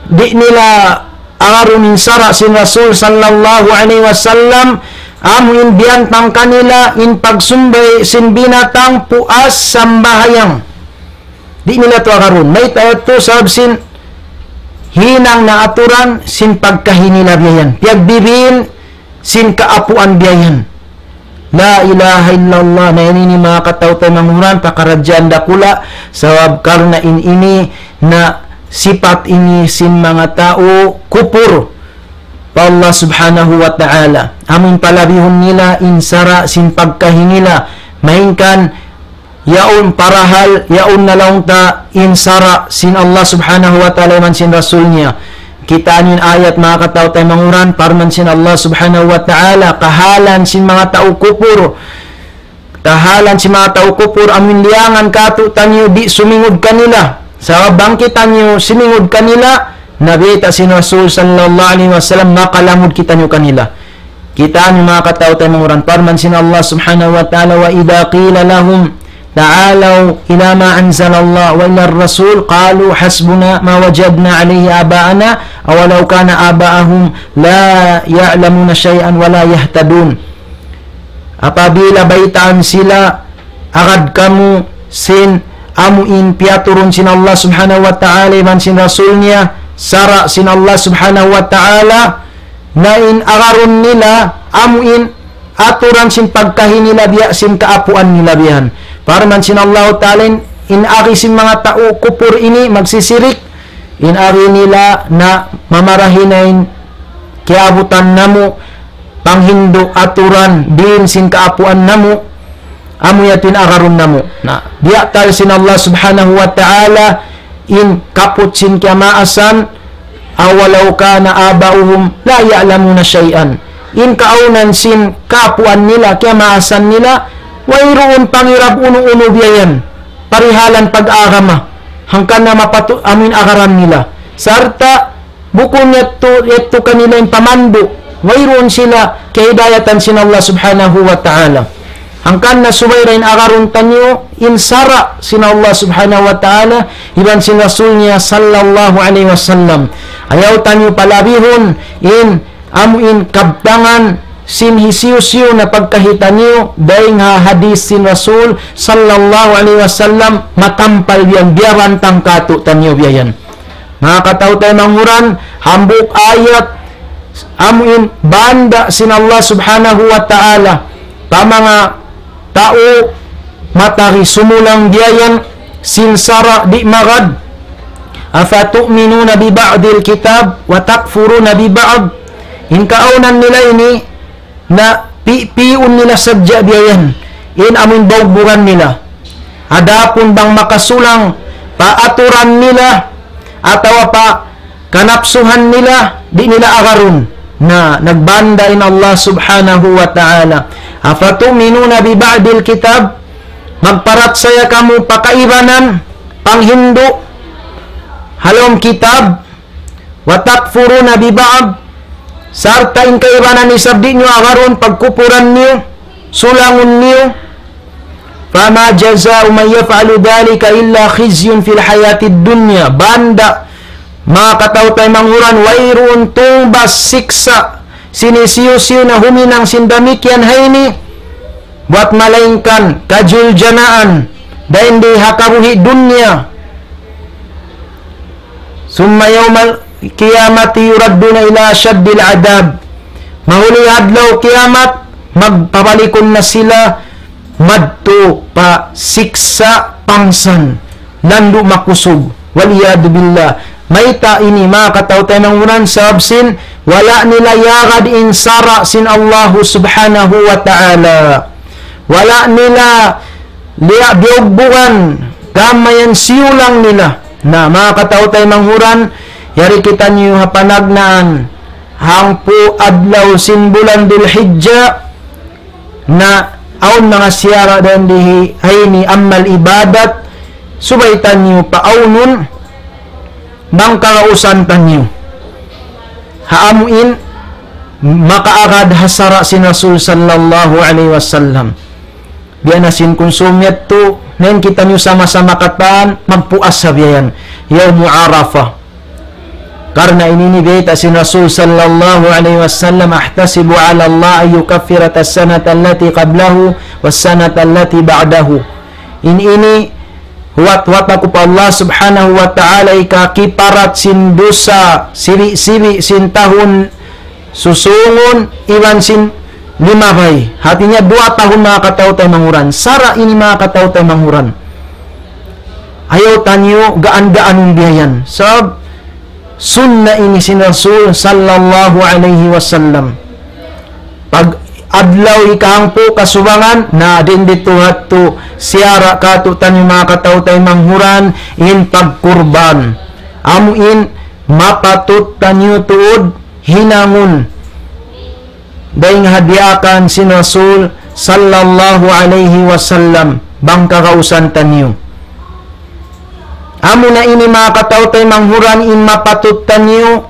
Di' nila agarun in sara' sin Rasul sallallahu alayhi wasallam, amu in biyantang kanila in pagsumbay' sin binatang puas sambahayang. Di' nila tu agarun. Mayta' yadtu? Sabab sin hinang na aturan sin pagkahi nila biya' yan. Piyagbibin sin kaapuan biya' yan. La ilaha illallah. Na ini, ini manga kataw-taymanghuran, pakaradjaan dakula', sabab karna' in ini na sipat ini sin manga tau kupur pa Allah Subhanahu wa Ta'ala. Amu in palabihun nila in sara' sin pagkahi nila, malayngkan yaun parahal, yaun na laung ta in sara' sin Allah Subhanahu wa Ta'ala iban sin Rasul niya. Kitaa niyu in ayat manga kataw-taymanghuran, parman sin Allah Subhanahu wa Ta'ala, kahalan sin manga tau kupur. Kahalan sin manga tau kupur, amu in liyangan kātu'niyu di' sumingud kanila. Sabab bang kitaniyu simingud kanila, na biyayta' sin Rasul sallallahu alayhi wasallam, makalamud kitaniyu kanila. Kitaa niyu manga kataw-taymanghuran, parman sin Allah Subhanahu wa Ta'ala, وإذا قيل لهم تعالوا إلى ما أنزل الله وإلى الرسول قالوا حسبنا ما وجدنا عليه آباءنا أولو كان آباؤهم لا يعلمون شيئا ولا يهتدون. Apabila baytaan sila, agad kamu sin amu in piyaturun sin Allah Subhanahu wa Ta'ala iban sin Rasul niya, sara' sin Allah Subhanahu wa Ta'ala, na in agarun nila, amu in aturan sin pagkahi nila biya' sin kaapuan nila biya' yan. Parman sin Allah Ta'ala in, in agi sin manga tau kupur ini magsisirik, in agi nila na mamarahi na in kiyaabutan namu', panghindu' aturan, diin sin kaapuan namu', amu yadtu in agarun namu'. Na, biya' tal sin Allah Subhanahu wa Ta'ala, in kaput sin kiyamaasan, أولو كان آباؤهم لا يعلمون شيئا. In kaawnan sin kaapuan nila, kiyamaasan nila, wayruun pangirab unu-unu biya' yan. Parihalan pag-agama. Hangkan na mapatu-, amu in agaran nila. Sarta', bukun yadtu, yadtu kanila in pamandu'. Wayruun sila kahidayatan sin Allah Subhanahu wa Ta'ala. Hangkan na subay da in agarun taniyu, in sara' sin Allah Subhanahu wa Ta'ala, iban sin Rasul niya sallallahu alayhi wasallam. Ayaw taniyu palabihun, in amu in kabtangan sin hisiyu-siyu na pagkahi taniyu, dayng ha hadith sin Rasul sallallahu alayhi wasallam, matampal biya' yan, biyabantang kātu'niyu biya' yan. Manga kataw-taymanghuran, hambuuk ayat, amu in banda' sin Allah Subhanahu wa Ta'ala, pa manga tau matari sumulang biya' yan, sin sara' di' magad, أفتؤمنون ببعض الكتاب وتكفرون ببعض. In kaawnan nila ini, na pi-, pi'un nila sadja biya' yan. In amu in baugbugan nila. Adapun bang makasulang pa aturan nila atawa pa kanapsuhan nila, di' nila agarun. Na, nagbanda' in Allah Subhanahu wa Ta'ala. أفتؤمنون ببعض الكتاب. Magparachaya kamu pa kaibanan, panghindu', ha lawm kitab, وتكفرون ببعض, sarta' in kaibanan isab di' niyu agarun, pagkupuran niyu, sulangun niyu. فما جزاء من يفعل ذلك إلا خزي في الحياة الدنيا. Banda', manga kataw-taymanghuran, wayruun tungbas siksa' sin hisiyu-siyu na huminang sin damikkiyan ha ini, buwat malaingkan kajuljanaan dayn di ha kabuhi' dunya. ثم يوم القيامة يردون إلى أشد العذاب. Mahuli adlaw kiyamat, magpabalikun na sila madtu pa siksa' pangsan, landu' makusug. والعياذ بالله. Mayta' ini, manga kataw-taymanghuran? Sabab sin wala' nila iyagad in sara' sin Allahu Subhanahu wa Ta'ala. Wala' nila liya biyugbugan, gam mayan siyulang nila. Na, manga kataw-taymanghuran, yari kitaniyu ha panagnaan hangpu' adlaw sin bulan Dhul Hijjah, na awn manga siyara' dayn di ha ini amal ibadat, subay taniyu paawnun, bang kagausan taniyu ha amu in makaagad ha sara' sin Rasul sallallahu alayhi wasallam. Biya' na sin kunsum yadtu, na in kitaniyu sama-sama katan magpuasa biya' yan, Yawmu Arafah. Karna' ini in bayta' sin Rasul sallallahu alayhi wasallam, أحتسب على الله أن يكفر السنة التي قبله والسنة التي بعده. In ini, huwat-huwat aku pa Allah Subhanahu wa Ta'ala hikakiparat sin dusa sibi'-sibi' sin tahun susungun iban sin limabay. Hatinya duwa tahun, manga kataw-taymanghuran. Sara' ini, manga kataw-taymanghuran. Ayaw taniyu gaan-gaanun biya' yan. Sabab sunna ini sin Rasul sallallahu alayhi wasallam. Pag adlaw hikahangpu' kasubangan, na dayn di tuud yadtu siyara' kātu'niyu, manga kataw-taymanghuran, in pagkurban. Amu in mapatut taniyu tuud hinangun dayn ha diyaakan sin Rasul sallallahu alayhi wasallam, bang kagausan taniyu. Amu na ini, manga kataw-taymanghuran, in mapatut taniyu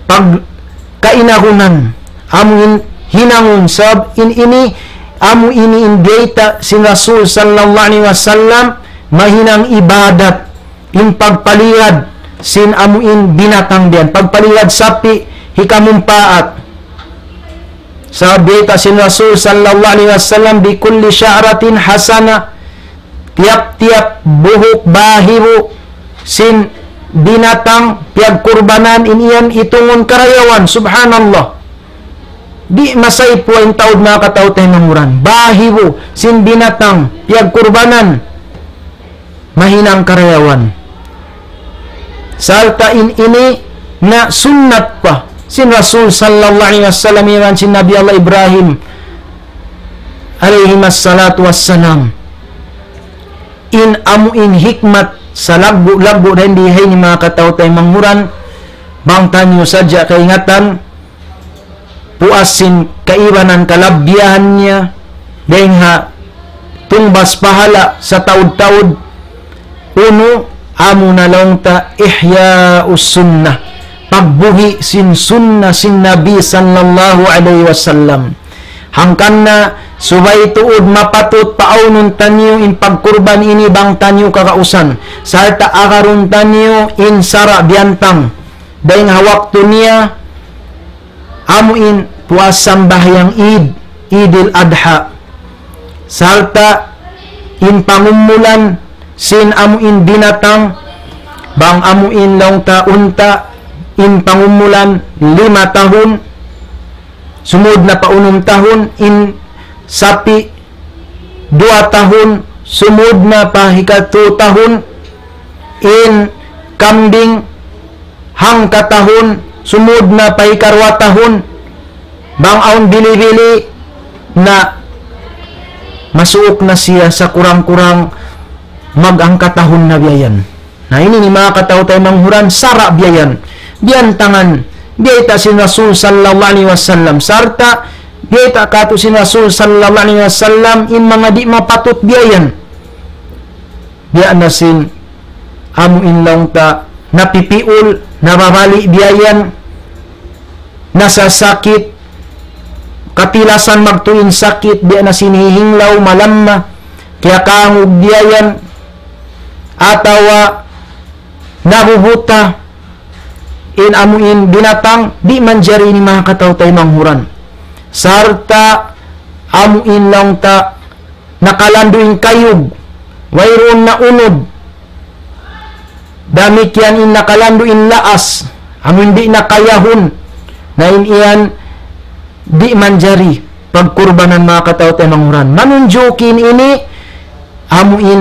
pagkainagunan. Amu in hinangun, sabab in ini, amu ini in bayta' sin Rasul sallallahu alayhi wasallam, mahinang ibadat, in pagpaligad sin amu in binatang biya' yan, pagpaligad sapi', hikamumpaat. Sabab biyayta' sin Rasul sallallahu alayhi wasallam, بكل شعرة حسنة, tiyap-tiyap buhuk bahibu sin binatang piyagkurbanan, in yan itungun karayawan. Subhanallah. Di' masaypu in taud, manga kataw-taymanghuran. Bahibu sin binatang piyagkurbanan, mahinang karayawan. Sarta' in ini na sunnat pa sin Rasul sallallahu alayhi wasallam, iban sin Nabi Allah Ibrahim alayhi salatu wassalam. In amu in hikmat salaggu'-laggu' dayn di ha ini, manga kataw-taymanghuran, bang taniyu sadja kaingatan, puas sin kaibanan kalabbiyahan niya, dayn ha tungbas pahala' sataud-taud. Unu, amu na laung ta ihya'us sunnah, pagbuhi' sin sunnah sin Nabi sallallahu alayhi wasallam. Hangkan na subay tuud mapatut paawnun taniyu in pagkurban ini bang taniyu kagausan, sarta' agarun taniyu in sara' biyantang dayn ha waktu niya, amu in puas sambahayang Eid, Eidil Adha. Sarta' in pangumulan sin amu in binatang, bang amu in laung ta unta', in pangumulan lima tahun, sumud na pa unum tahun, in sapi' duwa tahun, sumud na pa hikatu tahun, in kambing hangka tahun, sumud na pa hikaruwa tahun, bang awn bili-bili na masuuk na siya sa kurang-kurang maghangka tahun na biya' yan. Na ini ini manga kataw-taymanghuran, sara' biya' yan. Biyantangan, biyayta' sin Rasul sallallahu alayhi wasallam. Sarta' biyayta' katu' sin Rasul sallallahu alayhi wasallam in manga di' mapatut biya' yan. Biya' na sin amu in laung ta napipiul, nababali' biya' yan, nasasakit, katilasan magtuy in sakit, biya' na sin hihinglaw, malamma, kiyakangug biya' yan, atawa nabubuta in amu in binatang, di' manjari ini manga kataw-taymanghuran. Sarta' amu in laung ta nakalandu' in kayug, wayruun na unud. Damikkiyan in nakalandu' in laas, amu in di' na kayahun. Na in yan di' manjari pagkurbanan, manga kataw-taymanghuran. Manunjuki in ini, amu in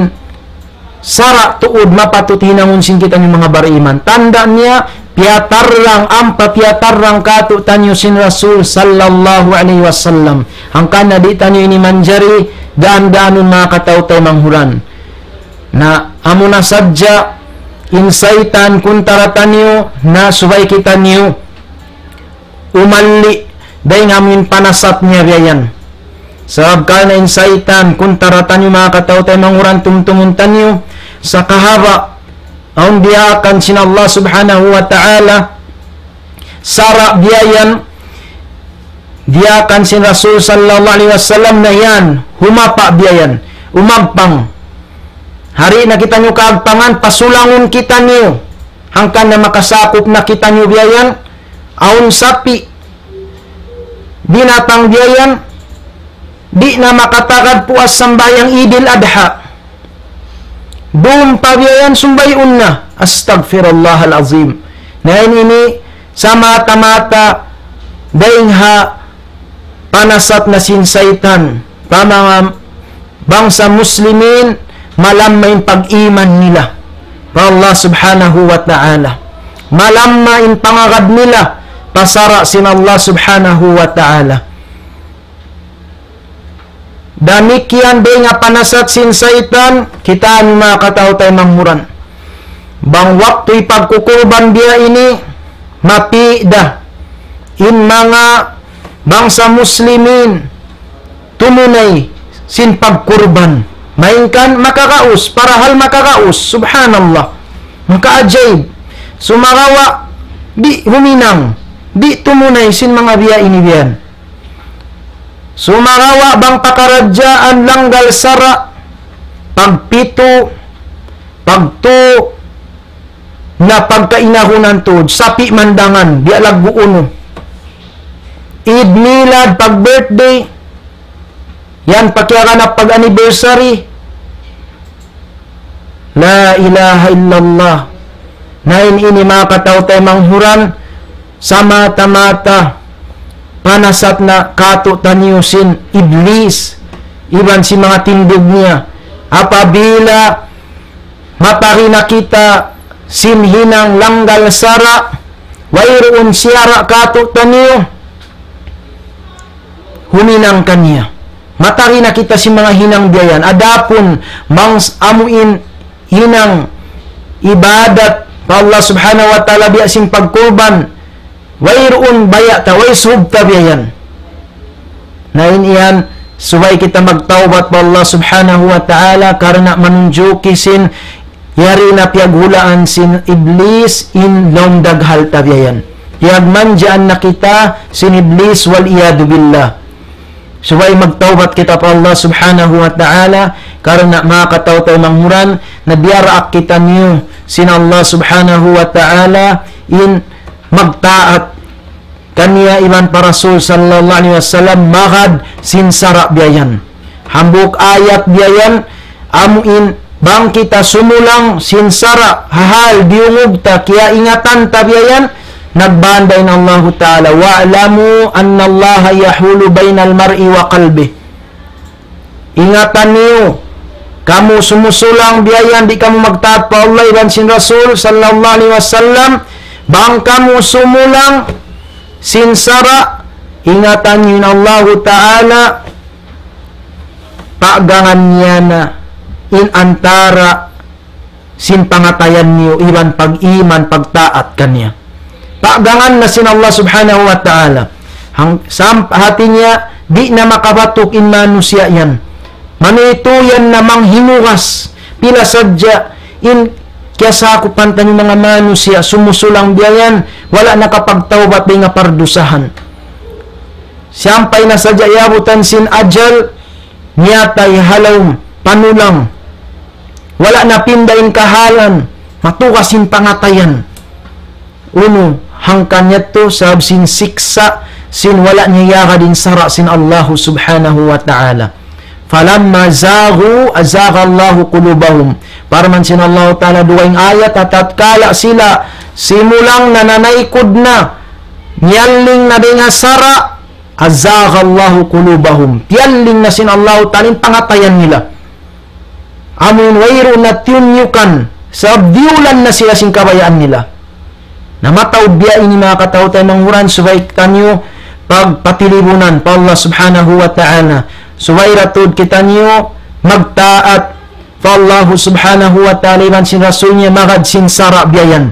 sara' tuud mapatut hinangun sin kitaniyu manga bariman. Tanda' niya, piyatarrang, ampa piyatarrang katu'taniyu sin Rasul sallallahu alayhi wasallam. Hangkan na di' taniyu ini manjari gaan-gaanun, manga kataw-taymanghuran. Na amu na sadja in saytan kuntara taniyu, na subay kitaniyu umalli' dayn ha amu in panasat niya biya' yan. Sabab karna' in saytan kuntara taniyu, manga kataw-taymanghuran, tumtumun taniyu sa kahaba' awn diyaakan sin Allah subhanahu wa ta'ala, sara' biya' yan, diyaakan sin Rasul sallallahu alayhi wasallam na yan, humapa' biya' yan, umagpang. Hari na kitaniyu kaagpangan, pasulangun kitaniyu. Hangkan na makasakup na kitaniyu biya' yan, awn sapi', binatang biya' yan, di' na makatagad puas sambahayang Idil Adha. Dum pa biya' yan sumbay'un na. Astaghfirullahal azim. Na in ini samata-mata dayn ha panasat na sin saytan pa manga bangsa muslimin, malamma in pag-iman nila pa Allah subhanahu wa ta'ala. Malamma in pangagad nila pa sara' sin Allah subhanahu wa ta'ala. Damikkiyan dayn ha panasat sin saytan, kitaa niyu manga kataw-taymanghuran. Bang waktu hipagkukurban biya' ini, mapi' da in manga bangsa muslimin tumunay sin pagkurban. Malayngkan makagaus, parahal makagaus. Subhanallah. Makaajaib. Sumagawa', di' huminang, di' tumunay sin manga biya' ini biya' yan. Sumagawa' bang pakaradjaan langgal sara', pagpitu, pagtu, na pagkainahunan tuud, sapi' mandangan, biya' laggu' unu. Eid Milad, pag-birthday, yan pakiyaganap pag-anniversary. La ilaha illallah. Na in ini manga kataw-taymanghuran, samata-mata panasat na katu'taniyu sin Iblis, iban sin manga tindug niya. Apabila matari na kita sin hinang langgal sara', wayruun siyara' katu'taniyu, huminang kaniya. Matari na kita sin manga hinang biya' yan. Adapun bang s-, amuin hinang ibadat pa Allah Subhanahu wa Ta'ala biya' sin pagkurban, wayruun baya' ta, way subta biya' yan. Na in yan, subay kita magtawbat pa Allah Subhanahu wa Ta'ala karna' manunjuki sin yari na piyaghulaan sin Iblis in lawm daghal ta biya' yan. Piyagmanjaan na kita sin Iblis, wal iyadu billah. Subay magtawbat kita pa Allah Subhanahu wa Ta'ala, karna' manga kataw-taymanghuran, na diyaraak kitaniyu sin Allah Subhanahu wa Ta'ala in magtaat kaniya iban pa Rasul sallallahu alayhi wasallam magad sin sara' biya' yan. Hambuuk ayat biya' yan, amuin bang kita sumulang sin sara' ha hal diyungug ta, kiyaingatan ta biya' yan, nagbanda in Allahu Ta'ala, "واعلموا أن الله يحول بين المرء وقلبه." Ingatan niyu, kamu sumusulang biya' yan, di' kamu magtaat pa Allah iban sin Rasul sallallahu alayhi wasallam, bang kamu sumulang sin sara', ingatan niyu in Allahu Ta'ala, paggangan niya na in antara sin pangatayan niyu iban pag-iman, pagtaat kaniya. Paggangan na sin Allah Subhanahu wa Ta'ala. Hang, sam-, hati niya, di' na makabatuk in manusiya' yan. Manutuyan na manghimugas. Pila sadja in kiyasakupan taniyu manga manusiya', sumusulang biya' yan, wala' nakapagtawbat dayn ha pardusahan. Sampay na sadja iyabutan sin ajal, miyatay ha lawm panulang. Wala' na pinda in kahalan, matugas in pangatayan. Unu, hangkan yadtu sabab sin siksa', sin wala' niya iyagad in sara' sin Allahu Subhanahu wa Ta'ala. فلما زاغوا أزاغ الله قلوبهم. Parman sin Allahu Ta'ala dugaing ayat, ha tatkala sila simulang na nanaykud na, miyalling na dayn ha sara', أزاغ الله قلوبهم. Piyalling na sin Allahu Ta'ala in pangatayan nila. Amun wayruun na tiyunyukan, sabab diyulan na sila sin kabayaan nila. Na mataud biya' ini manga kataw-taymanghuran, subay kitaniyu pagpatilibunan pa Allah Subhanahu wa Ta'ala. Subay da tuud kitaniyu magtaat pa Allahu Subhanahu wa Ta'ala iban sin Rasul niya magad sin sara' biya' yan.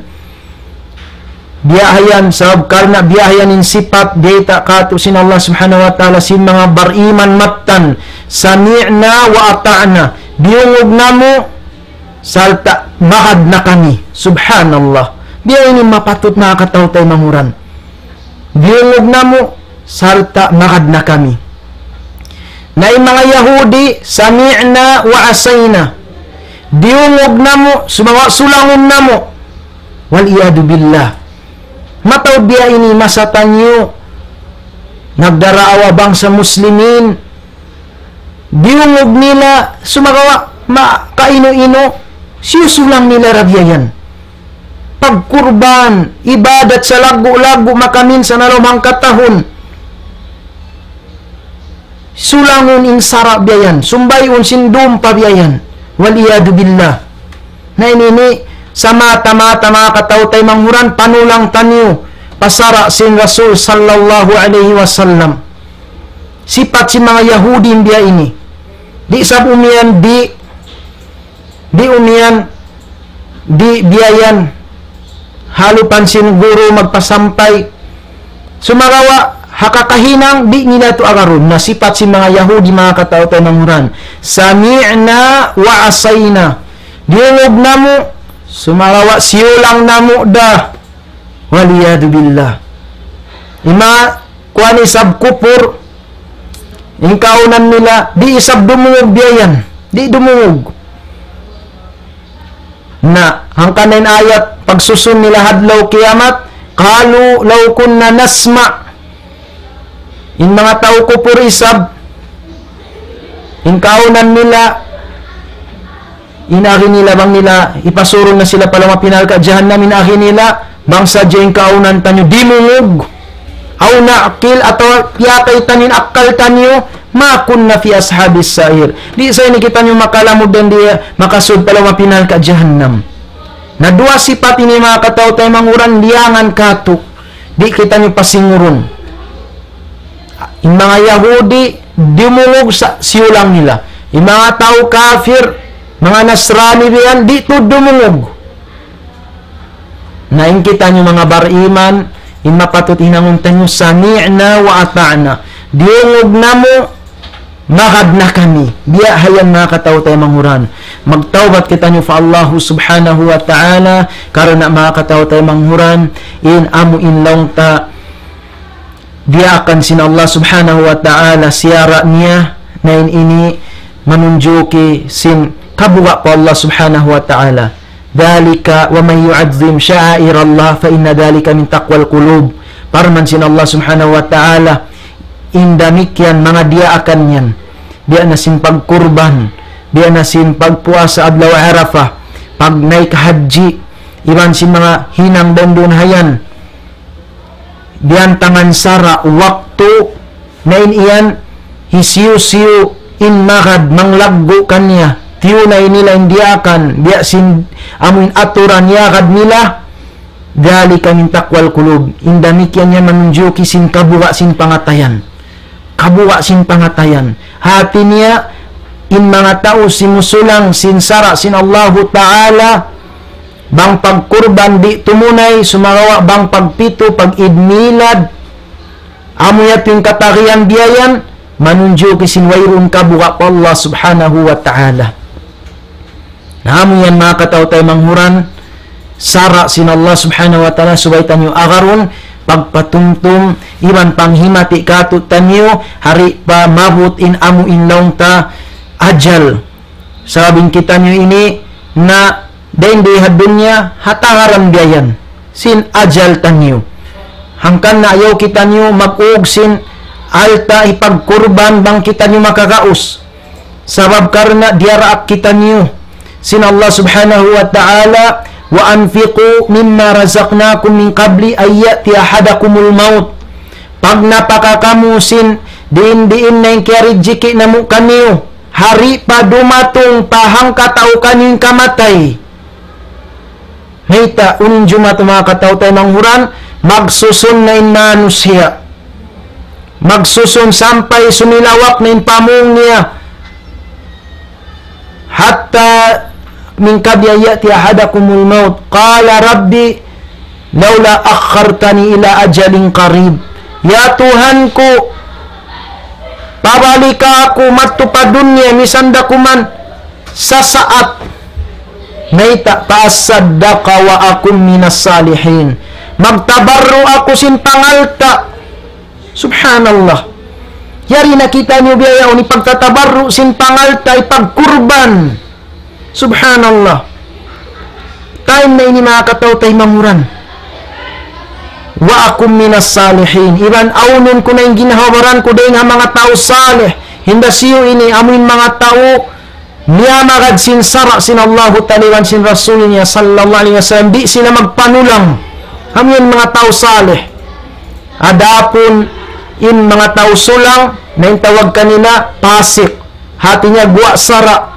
Biya' ha yan, sabab karna' biya' ha yan in sipat, biyayta' kātu' sin Allah Subhanahu wa Ta'ala sin manga bariman mattan, سمعنا وأطعنا. Diyungug namu', sarta' magad na kami. Subhanallah. Biya' ini mapatut manga kataw-taymanghuran. Diyungug namu', sarta' magad na kami. Na in manga Yahudi, سمعنا وعصينا. Diyungug namu', sumagawa' sulangun namu'. والعياذ بالله. Mataud biya' ini masa taniyu, nagdaraawa bangsa Muslimin, diyungug nila, sumagawa' ma-, kainu-inu, siyusulang nila da biya' yan. Pagkurban, ibadat sa laggu'-laggu' makaminsan ha lawm hangkatahun. Sulangun in sara' biya' yan, sumbayun sin dum pa biya' yan. والعياذ بالله. Na ini, ini, samata-mata manga kataw-taymanghuran, panulang taniyu pa sara' sin Rasul sallallahu alayhi wasallam. Sipat sin manga Yahudi in biya' ini. Di' sab umiyan, di', di' umiyan, di' biya' yan. Halupan sin guru magpasampay. Sumagawa', ha kakahinang, di' nila yadtu agarun. Na sipat sin manga Yahudi, manga kataw-taymanghuran. سمعنا وعصينا. Diyungug namu', sumagawa' siyulang namu' da. والعياذ بالله. Ima, kuwan isab kupur, in kaunan nila, di' isab dumungug biya' yan. Di' dumungug. Na, hangkan na in ayat, pagsusun nila ha adlaw kiyamat, قالوا لو كنا نسمع. In manga tau kupur isab, in kaunan nila, in agi nila bang nila ipasurun na sila pa lawm api narka' jahannam, in agi nila, bang sadja in kaunan taniyu dimungug, aw na'qil, atawa piyatay taniyu in akkal taniyu, ما كنا في أصحاب السعير. Di' sa ini kitaniyu makalamud dayn di makasud pa lawm api narka' jahannam. Na duwa sipat ini manga kataw-taymanghuran, liyangan katu'. Di' kitaniyu pasingurun. In manga Yahudi, dimungug sa siyulang nila. In manga tau kafir, manga Nasrani biyan, di' tuud dumungug. Na in kitaniyu manga bariman, in mapatut hinangun taniyu, سمعنا وأطعنا. Diyungug namu', magad na kami. Biya' ha yan manga kataw-taymanghuran. Magtawbat kitaniyu pa Allah subhanahu wa ta'ala, karna' manga kataw-taymanghuran, in amu in laung ta, diyaakan sin Allah subhanahu wa ta'ala, siyara' niya, na in ini manunjuki sin kabuga' pa Allah subhanahu wa ta'ala. ذلك ومن يعظم شعائر الله فإن ذلك من تقوى القلوب. Parman sin Allah subhanahu wa ta'ala, in damikkiyan manga diyaakan yan. Biya' na sin pagkurban, biya' na sin pagpuasa adlaw Arafah, pagnaik hajji, iban sin manga hinang dayn duun ha yan. Biyantangan sara' waktu, na in iyan hisiyu-siyu in magad manglaggu' kaniya, tiyunay nila in diyaakan, biya' sin amu in aturan iyagad nila, ذلك من تقوى القلوب. In damikkiyan yan manunjuki sin kabuga' sin pangatayan. Kabuga' sin pangatayan. Hati niya, in manga tau simusulang sin sara' sin Allahu Ta'ala, bang pagkurban di' tumunay, sumagawa' bang pagpitu, pag-Eid Milad, amu yadtu in katagihan biya' yan, manunjuki sin wayruun kabuga' pa Allah subhanahu wa ta'ala. Na amu yan manga kataw-taymanghuran, sara' sin Allah subhanahu wa ta'ala subay taniyu agarun, pagpatumtum, iban panghimati katu'taniyu, hari pa maabut in amu in laung ta ajal. Sabab in kitaniyu ini na dayn di ha dunya ha tagaran biya' yan sin ajal taniyu. Hangkan na ayaw kitaniyu mag-ug sin alta' hipagkurban bang kitaniyu makagaus. Sabab karna' diyaraak kitaniyu sin Allah subhanahu wa ta'ala, وأنفقوا مما رزقناكم من قبل أن يأتي أحدكم الموت. Pagnapaka kamu sin diin-diin na in kiyarijiki' namu' kaniyu, hari pa dumatung pa hangkatau kaniyu in kamatay. Mayta', unu in jumatu manga kataw-taymanghuran, magsusun na in manusiya'. Magsusun sampay sumilawak na in pamung niya. حتى من قبل أن يأتي أحدكم الموت قال رب لولا أخرتني إلى أجل قريب. Ya Tuhan ku, pabalika aku madtu pa dunya misan da kuman sasaat. Mayta', فأصدق وأكن من الصالحين. Magtabarru' aku sin pangalta'. Subhanallah. Yari na kitaniyu biya' yaun hipagtatabarru' sin pangalta', hipagkurban. Subhanallah. Time na ini manga kataw-taymanghuran. وأكن من الصالحين. Iban awnun ku na in ginhawa-baran ku dayn ha manga tau salih. Hinda siyu ini, amu in manga tau miyamagad sin sara' sin Allahu Ta'ala iban sin Rasul niya sallallahu alayhi wasallam, di' sila magpanulang. Amu yan manga tau salih. Adapun in manga tau sulang, na in tawag kanila pasik. Hati niya guwa' sara'.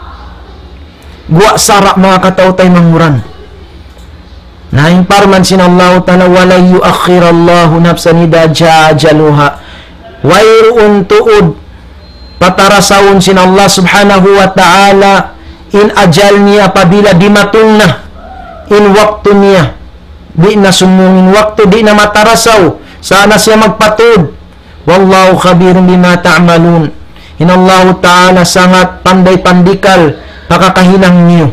Guwa' sara' manga kataw-taymanghuran. Na in parman sin Allahu Ta'ala, ولن يؤخر الله نفسا إذا جاء أجلها. Wayruun tuud patarasawun sin Allah Subhanahu wa Ta'ala in ajal niya apabila dimatung na in waktu niya. Di' na sumūng in waktu, di' na matarasaw. Sa' na siya magpatud. والله خبير بما تعملون. In Allahu Ta'ala sangat panday pandikal pa kakahinang niyu.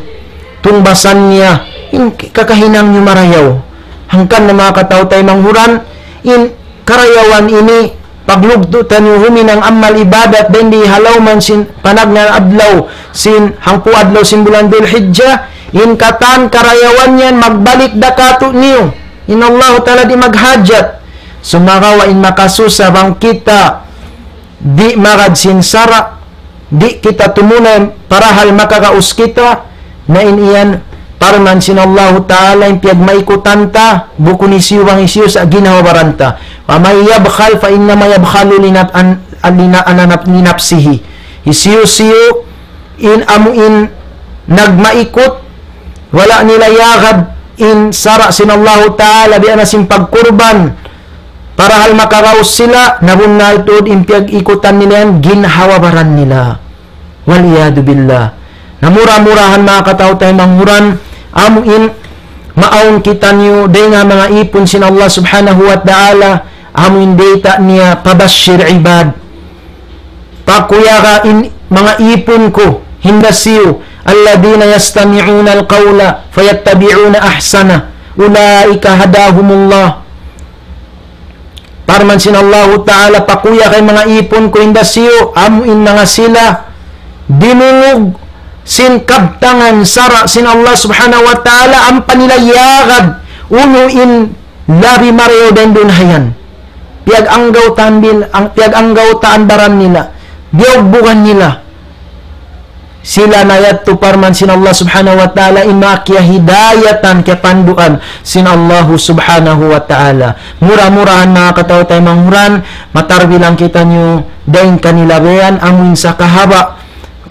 Tungbasan niya in kakahinang niyu marayaw. Hangkan na manga kataw-taymanghuran, in karayawan ini, paglugtu' taniyu huminang amal ibadat dayn di ha lawm sin panagnaan adlaw sin hangpu' adlaw sin bulan Dhul Hijjah, in katan karayawan yan magbalik da kātu'niyu. In Allahu Ta'ala di' maghajat. Sumagawa' in makasusa bang kita di' magad sin sara', di' kita tumunay parahal makagaus kita, na in yan parman sin Allahu Ta'ala in piyagmaikutan ta, bukun hisiyu bang hisiyu sa' ginhawa-baran ta. ومن يبخل فإنما يبخل لنف-, عن, عن, عن نف-, لنفسه. Hisiyu-siyu in amu in nagmaikut, wala' nila iyagad in sara' sin Allahu Ta'ala, biya' na sin pagkurban, parahal makagaus sila, na bunnal tuud in piyag-ikutan nila yan, ginhawa-baran nila. والعياذ بالله. Na mura-murahan manga kataw-taymanghuran, amu in maawn kitaniyu, dayn ha manga īpun sin Allah Subhanahu wa Ta'ala, amu in bayta' niya, فبشر عبادي. Pakuyaga in manga īpun ku, hinda siyu, الذين يستمعون القول فيتبعون أحسنه، أولئك هداهم الله. Parman sin Allahu Ta'ala, pakuyaga in manga īpun ku, hinda siyu, amu in manga sila dimungug sin kabtangan sara' sin Allah Subhanahu wa Ta'ala, ampa nila iyagad unu in labi marayaw dayn duun ha yan. Piyag-anggawtaan bin-, ang, piyag-anggawtaan baran nila, biyugbugan nila. Sila na yadtu parman sin Allah Subhanahu wa Ta'ala, in manga kiyahidayatan, kiyapanduan sin Allah Subhanahu wa Ta'ala. Mura-murahan manga kataw-taymanghuran, matarbilang kitaniyu dayn kanila biya' yan, amu in sa kahaba'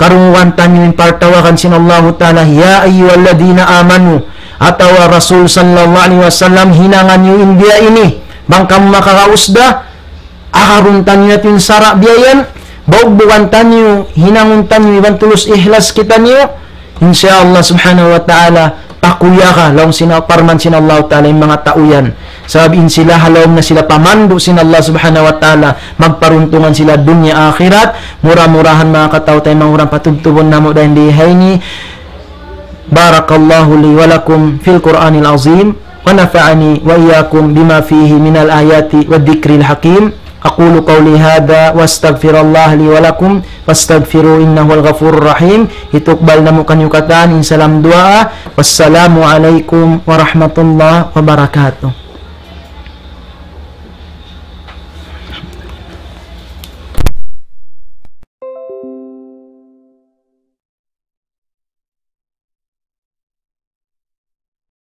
karungugan taniyu in partawagan sin Allahu Ta'ala, يا أيها الذين آمنوا, atawa Rasul sallallahu alayhi wasallam, hinangan niyu in biya' ini, bang kamu makagaus da, agarun taniyu yadtu in sara' biya' yan, biyugbugan taniyu, hinangun taniyu, iban tulus ihlas kitaniyu, insya Allah Subhanahu wa Ta'ala, pakuyaga, laung sin, parman sin Allahu Ta'ala, in manga tau yan. Sabab in sila ha lawm na sila pamandu' sin Allah Subhanahu wa Ta'ala, magparuntungan sila dunya akhirat, mura-murahan manga kataw-taymanghuran patubtubun namu' dayn di ha ini. بارك الله لي ولكم في القرآن العظيم، ونفعني وإياكم بما فيه من الآيات والذكر الحكيم. أقول قولي هذا وأستغفر الله لي ولكم فاستغفروه إنه هو الغفور الرحيم. Hitukbal namu' kaniyu katan in salam duwaa. والسلام عليكم ورحمة الله وبركاته.